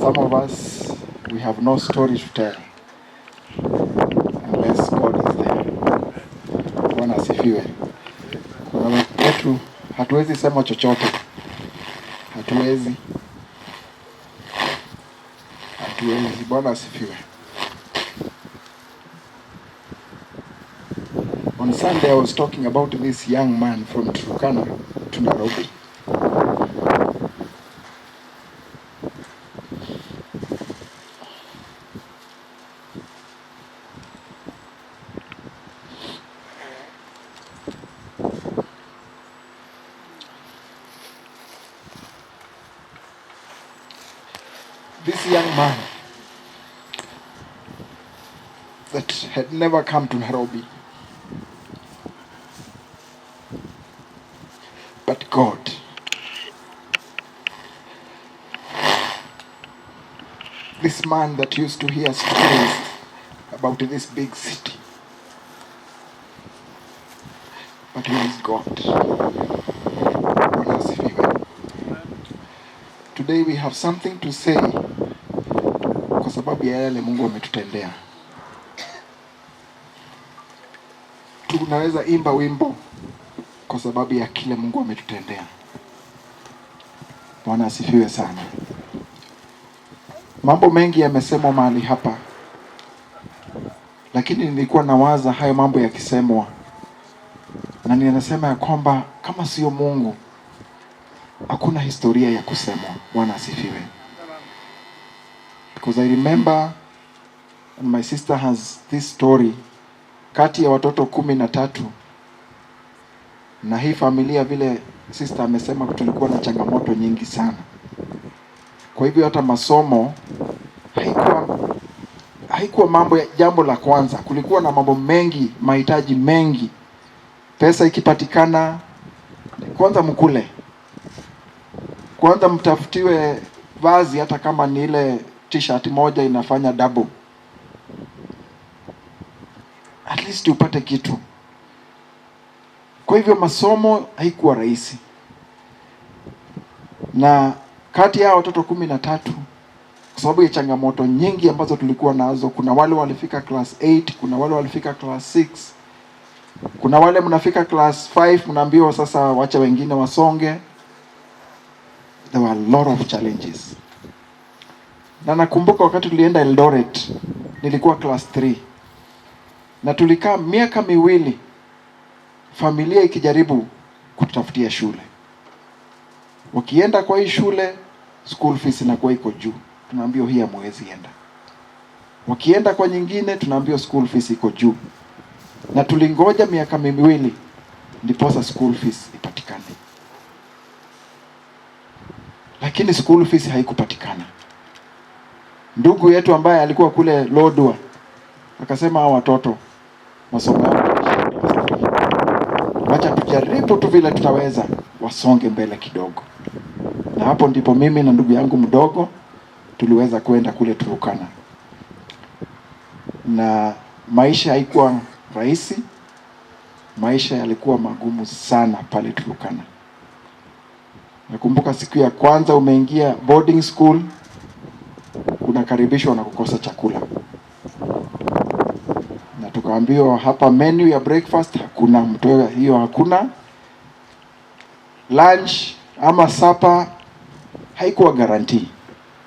Some of us, we have no story to tell unless God is there. Bwana asifiwe. Kuna wetu hatuwezi sema chochote, hatuwezi, hatuwezi. Bwana asifiwe. On Sunday I was talking about this young man from Turkana to Nairobi. This young man that had never come to Nairobi, but God. This man that used to hear stories about this big city, but he is God. Bwana asifiwe. Today we have something to say kwa sababu ya yale Mungu ametutendea. Tunaweza imba wimbo kwa sababu ya kile Mungu ametutendea. Bwana asifiwe sana. Mambo mengi yamesemwa mahali hapa, lakini nilikuwa nawaza hayo mambo yakisemwa, na ninasema ya kwamba kama sio Mungu hakuna historia ya kusemwa. Bwana asifiwe. Because I remember, and my sister has this story, kati ya watoto 13 na hii familia, vile sister amesema, tulikuwa na changamoto nyingi sana. Kwa hivyo hata masomo haikuwa mambo ya jambo la kwanza. Kulikuwa na mambo mengi, mahitaji mengi. Pesa ikipatikana, kwanza mkule, kwanza mtafutiwe vazi, hata kama ni ile t-shirt moja inafanya double, at least upate kitu. Kwa hivyo masomo haikuwa rahisi, na kati ya watoto 13, kwa sababu ya changamoto nyingi ambazo tulikuwa nazo, kuna wale walifika class 8, kuna wale walifika class 6, kuna wale mnafika class 5 mnaambiwa sasa wacha wengine wasonge. There were a lot of challenges. Na nakumbuka wakati tulienda Eldoret, nilikuwa class 3. Na tulikaa miaka 2 familia ikijaribu kututafutia shule. Wakienda kwa hii shule, school fees inakuwa iko juu. Tunaambiwa hii hamwezi enda. Wakienda kwa nyingine, tunaambiwa school fees iko juu. Na tulingoja miaka 2 ndiposa school fees ipatikane. Lakini school fees haikupatikana. Ndugu yetu ambaye alikuwa kule Lodwar akasema hao watoto masomo yao, wacha tujaribu tu vile tutaweza wasonge mbele kidogo. Na hapo ndipo mimi na ndugu yangu mdogo tuliweza kwenda kule Turkana. Na maisha haikuwa rahisi, maisha yalikuwa magumu sana pale Turkana. Nakumbuka siku ya kwanza umeingia boarding school, unakaribishwa na kukosa chakula. Na tukaambiwa hapa menu ya breakfast hakuna, mtoe hiyo hakuna. Lunch ama supper haikuwa guarantee.